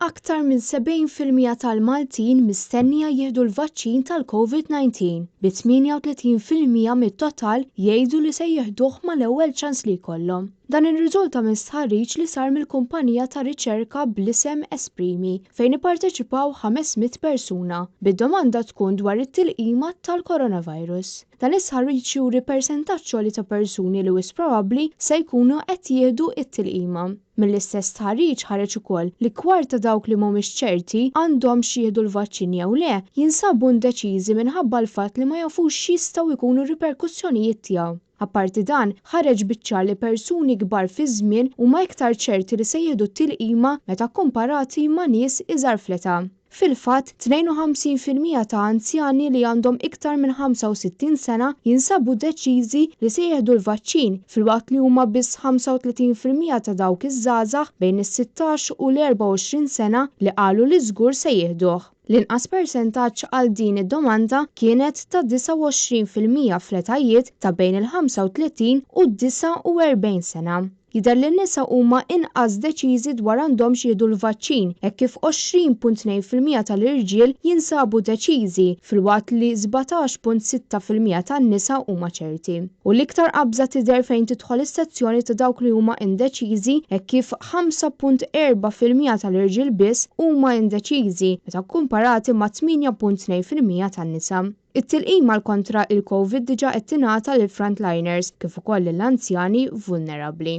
Aktar minn 70% tal-Maltin mistennija jieħdu l-vaċċin tal-Covid-19, bi 38% mit-total jgħidu li se jieħduh mal-ewwel ċans li jkollhom. Dan irriżulta minn stħarriġ li sar mill-kumpanija ta' riċerka bl-isem Esprimi fejn ipparteċipaw 500 persuna, bid-domanda tkun dwar it-tilqima tal-coronavirus. Dan l-istħarriġ juri persentaġġ għoli ta' persuni li wisq probabbli se jkunu qed jieħdu t-tilqima. Mill-istess stħarriġ ħareġ ukoll li kwart ta' dawk li mhumiex ċerti għandhomx jieħdu l-vaċċin jew le, jinsabu indeċiżi minħabba l-fatt li ma jafux x'jistgħu jkunu r-riperkussjonijiet tiegħu. Apparti dan, ħareġ biċ-ċar li persuni kbar fiż-żmien huma iktar ċerti li se jieħdu t-tilqima meta kkumparati ma' nies iżgħar fl-età. Fil-fatt, 52% ta' anzjani li għandhom iktar minn 65 sena jinsabu deċiżi li se jieħdu l-vaċċin filwaqt li huma biss 35% ta' dawk iż-żgħażagħ bejn is-16 u l-24 sena li qalu li żgur se jieħduh. L-inqas persentaġġ għal din id-domanda kienet ta' 29% fl-etajiet ta' bejn il-35 u d-49 sena. Jidher li n-nisa huma inqas deċiżi dwar għandhomx jieħdu l-vaċċin hekk kif 20.2% tal-irġiel jinsabu deċiżi filwaqt li 17.6% tan-nisa huma ċerti. U l-iktar qabża tidher fejn tidħol is-sezzjoni ta' dawk li huma indeċiżi hekk kif 5.4% tal-irġiel biss huma indeċiżi meta kkumparati ma' 8.2% tan-nisa. It-tilqima għal kontra il-Covid diġà qed tingħata lill-frontliners kif ukoll lill-anzjani vulnerabbli.